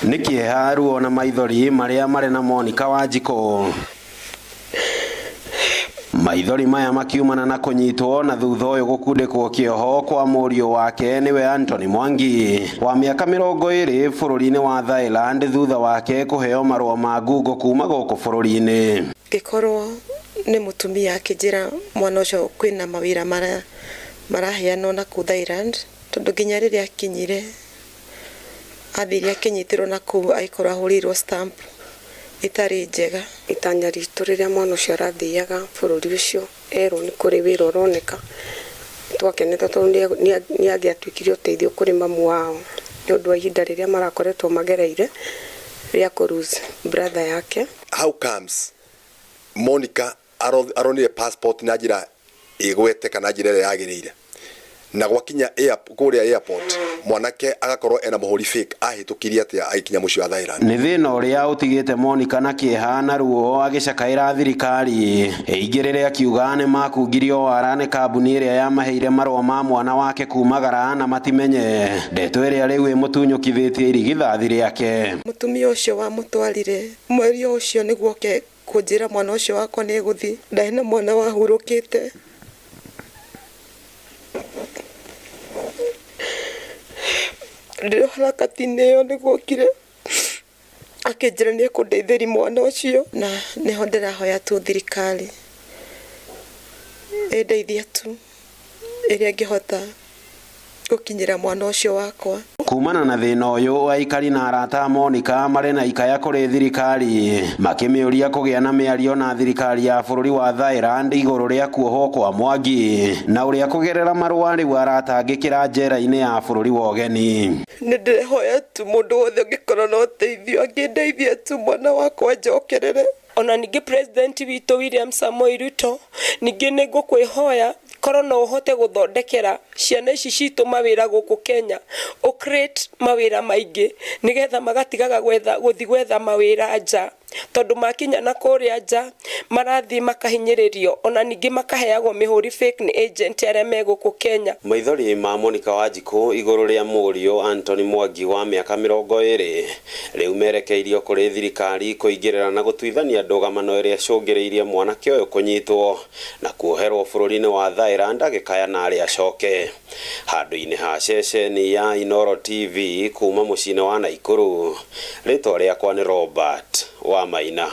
Nĩ kĩeha, ruo na maithori marĩa marĩ na Monica Wanjikũ. Maithori maya makiumana na kũnyitwo na thutha ũyũ gũkundĩkwo kĩoho kwa mũriũ wake nĩwe Anthony Mwangi wa mĩaka 20 bũrũri-inĩ wa Thailand thutha wake kũheo marũa ma ngungo kuma gũkũ bũrũri-inĩ. Ngĩkorwo nĩ mũtumia akĩnjĩra mwana ũcio kwĩna mawĩra maraheanwo na kũu Thailand, tondũ nginya rĩrĩa akinyire athire akĩnyitĩrwo na kũu agĩkorwo ahũrĩirwo stamp ĩtarĩ njega. Itanya ritũ rĩrĩa mwana ũcio arathiaga bũrũri ũcio erwo nĩ kũrĩ wĩra ũroneka, twakenete tondũ nĩ angĩatuĩkire ũteithio kũrĩ mamu wao nĩ ũndũ wa ihinda rĩrĩa marakoretwo magereire rĩa kũ lose brother yake. How comes Monica aronire passport na njĩra ĩgwete kana njĩra ĩrĩa yagĩrĩire, na gwakinya kũrĩa airport mwanake agakorwo ena mũhũri fake, ahĩtũkirie atĩa agĩkinya mũciĩ wa Thailand? Nĩ thĩna ũrĩa ũtigĩte Monica na kĩeha na ruo agĩcakaĩra thirikari ĩingĩrĩre, akiuga nĩ makungirio wara nĩ kambuni ĩrĩa yamaheire marũa ma mwana wake kumagara na matimenye ndeto ĩrĩa rĩu ĩmũtunyũkithĩtie irigithathi rĩake. Mũtumia ũcio wamũtwarire mweri ũcio nĩguo oke kũnjĩra mwana ũcio wakwa nĩ egũthiĩ, ndarĩ na mwana wahurũkĩte. Ndĩ harakati-inĩ ĩyo nĩguo okire akĩnjĩra nĩ ekũndeithĩria mwana ũcio, na nĩho ndĩrahoya tu thirikari ĩndeithie tu ĩrĩa ĩngĩhota gũkinyĩra mwana ũcio wakwa. Kumana na thĩna ũyũ, aikari na arata a Monica marĩ na ikaya kũrĩ thirikari makĩmĩũria kũgĩa na mĩario na thirikari ya bũrũri wa Thailand igũrũ rĩa kuohwo kwa Mwangi na ũrĩa kũgerera marũa rĩu aratangĩkĩra njera-inĩ ya bũrũri wa ũgeni. Nĩ ndĩrehoya tu mũndũ wothe ũngĩkorwo na ũteithio angĩndeithia tu mwana wakwa njokerere. Ona ningĩ president witũ William Samoei Ruto, ningĩ nĩ ngũkwĩhoya korwo no ũhote gũthondekera ciana ici citũ mawĩra gũkũ Kenya, ũ create mawĩra maingĩ nĩgetha magatigaga gwetha gũthiĩ gwetha mawĩra nja, tondũ makinya na kũrĩa nja marathiĩ makahinyĩrĩrio, ona ningĩ makaheagwo mĩhũri fake nĩ agent arĩa me gũkũ Kenya. Maithori ma Monica Wanjikũ igũrũ rĩa mũriũ Anthony Mwangi wa mĩaka 20 rĩu merekeirio kũrĩ thirikari kũingĩrĩra na gũtuithania ndũgamano ĩrĩa ĩcũngĩrĩirie mwanake ũyũ kũnyitwo na kuoherwo bũrũri-inĩ wa Thailand agĩkaya narĩ acoke. Handũ-inĩ ha ceceni ya Inooro TV kuma mũciĩ-inĩ wa Naikuru, rĩtwa rĩakwa nĩ Robert Wamaina.